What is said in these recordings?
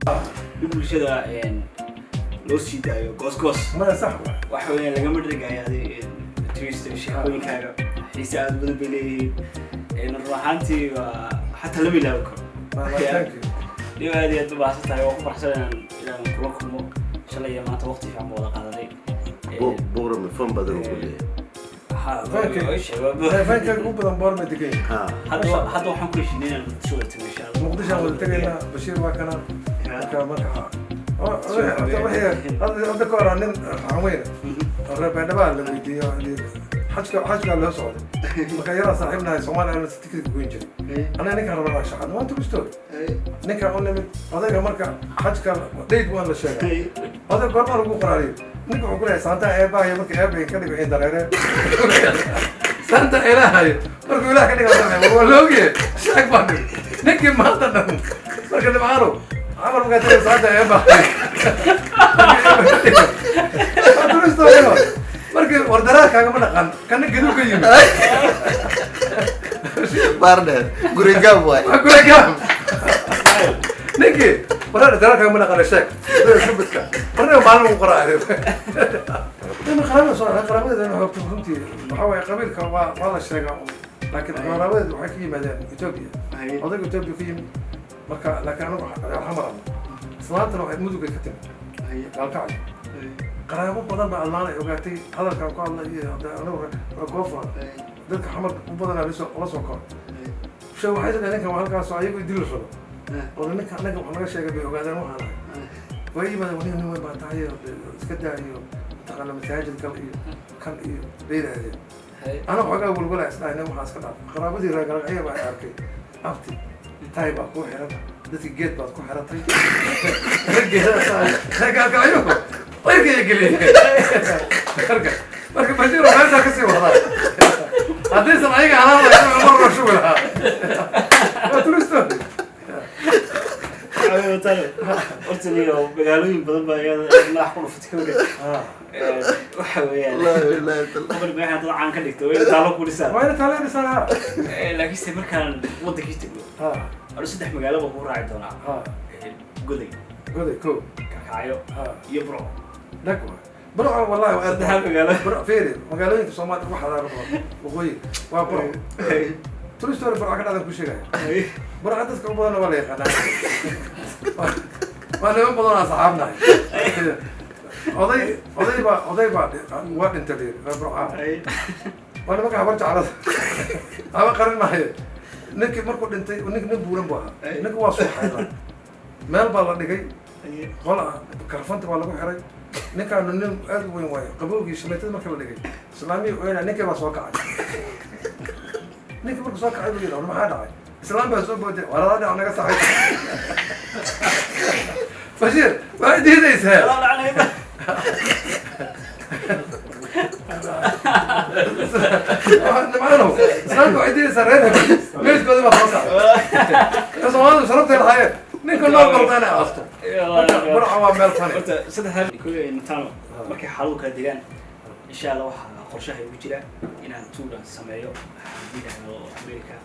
In bulshada loo sii daayo goosgoos. Maya, sax waay. Waxa weeyaan lagama dhergaayo adi twist sheekooyinkaaga, xiise aad badan bay leeyihiin. Run ahaantii waa xataa lama ilaawi karo. Thank you. Dhiba, aad iyo aad u baahsan tahay. Waan ku faraxsan inaan kula kulmo shalay iyo maanta. Waqti fiican ba wada qaadanay. Buurama fan badan uu ku leeyahay. Fankayga ugu badan Boorama degan yahay. Hadda waxaan ku heshiinay inaan Muqdisho wada tagno, insha Allah. Muqdisho aan wada tegaynaa. Bashiir waa kana. Marka hadda ka hor nin xanweyne oo reer Baydhaba la weydiiyo, xajkaa loo socday. Marka yaraa saaxiibnahay, Soomaaliya Airlines tikidka goyn jiray. Aniga ninkaan rabaa shaqada waa true story. Ninkaan u nimid odayga, marka xajka date waan la sheegay. Oday, goormaa lagu qoraariyo? Ninka wuxuu ku leeyahay, saanta eebaayo, marka eebay ka dhigo in dareere, saanta ilaahayo markuu ilaah ka dhigo. Waa loogiye, sheeg baa dhig ninkii maanta dhan. Marka Nimcaano camal markaa tagay, saanta eebaayo markii eebay ka dhigo. Waa true story. Markii war daraarkaaga ma dhaqan kana gedu ka yimid. Baardheer gurigaab waay. Waa gurigaab ninkii. Warar daraarkaaga ma dhaqan, sheeg subidka warna maalin ugu qoraa. Ina qaraabada soo qaraabadeeda xoogta runtii waxaa waaye, qabiilka waa la sheegaa un, laakiin qaraabadeed waxay ka yimaadeen Ethiopia. Odayga Ethiopia ka yimid marka, laakiin anigu xamar ana, islaantana waxay Mudugay ka timid, Gaalkacyo. Qaraabo badan baa adlaan ay ogaatay hadalkaan ku hadla iyo hadda anigu waa goofa dadka xamar u badanaa lasoo la soo koro. She waxay tidhi, ninkan waa halkaasoo ayagu dil la rabo oo ninka anaga wax naga sheegay bay ogaadeen. Waxaan ahay way yimaadeen, wani nin weyn baa tahay, iska daa iyo mataqaana masaajid gal iyo kan iyo bay yidhaahdeen. Ana xoogaa walwala isdhahay, nin waxaa iska dhaaf. Qaraabadii reer Galacya baa arkay, abti taay baa kuu xiran, dadki geed baad ku xiratay, reer Gaalkacyo cirkaya geliyay. Marka Bashiir oo meeshaa kasii wadaa, haddaysan ayaga ahaan lahayn mar waa shugi lahaa. Waa true story. Horta niyo magaalooyin badan baa iyada madax ku dhufatay kawdhe. Waxa weeyaan qobol meesha dad caan ka dhigta way taalo ku dhisaan. Waa ina taageeraysaa ha. Laakiinse markaan wadankii tegno, anu saddex magaalo baan kuu raaci doonaa: Goday, Goday ko. Kakacyo iyo Burco. Dhag waay Burco, wallahi waa Saddexdaa magaalo. Burco fiiri, magaalooyinka Soomaaliya ugu xadaarad badan waqooyi waa Burco. True story, Burco ka dhacdan ku sheegaya. Burco dadka u badanna waa la yaqaanaa, waa niman badan oo asxaabnahay. Oday baa waa dhintay la yiri, reer Burcaa waa nimanka Habar Jeclada ama qarin maayo. Ninkii markuu dhintay, nink nin buuran bu ahaa. Ninka waa suuxayda, meel baa la dhigay, qola karfanta baa lagu xiray. Ninkaanu nin aad u weyn waayo. Qabowgii shamaytada marka la dhigay, islaamihii oyna, ninkii baa soo kacay. Ninkii markuu soo kacay buu yidhi, "War maxaa dhacay?" Islaam baa soo booday, "Waradaa dhinac naga saxay." Bashiir, waxay diidaysaa. Nimcaanow, islaamka waxay diidaysaa reer hebel meydkoodii baa soo kacay. Soomaalidu sharabtay lahaayeen ninka nool barta inay aasto. Marka Burca waa meel fani. Horta saddexdaa kuley Matano, markay xaaluhu kala degaan, insha Allah, waxaa qorshaha igu jira inaan tuuran sameeyo haddii yidhaahdo America.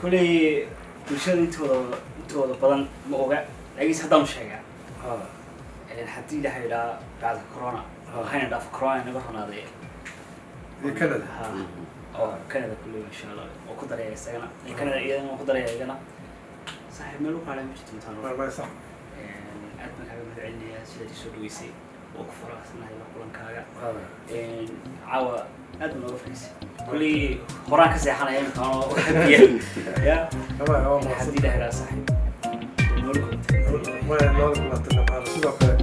Kuley bulshada intooda badan ma oga, laakiinse haddaan sheegaa, haddii Ilaha yidhaha bacda corona, hayna dhaafo corona, naga ronaaday. Iyo Canada. Ha, oo Canada kuley insha Allah oo ku daraya isagana, iyo Canada iyadana waan ku daraya iyagana. Saaxiib, meel u qaaday ma jirto, Matano. Ma sax. Aad baan kaaga mahad celinayaa sidaad isoo dhaweysay oo ku faraxsanahay la kulankaaga caawa. Aad baan nooga fadhiisay. Kulley horaan ka seexanaya imika anoo habiya ya. Waa haddii la helaa, saaxiib, noola kulantay. Noola kulantay, Nimcaano, sidoo kale.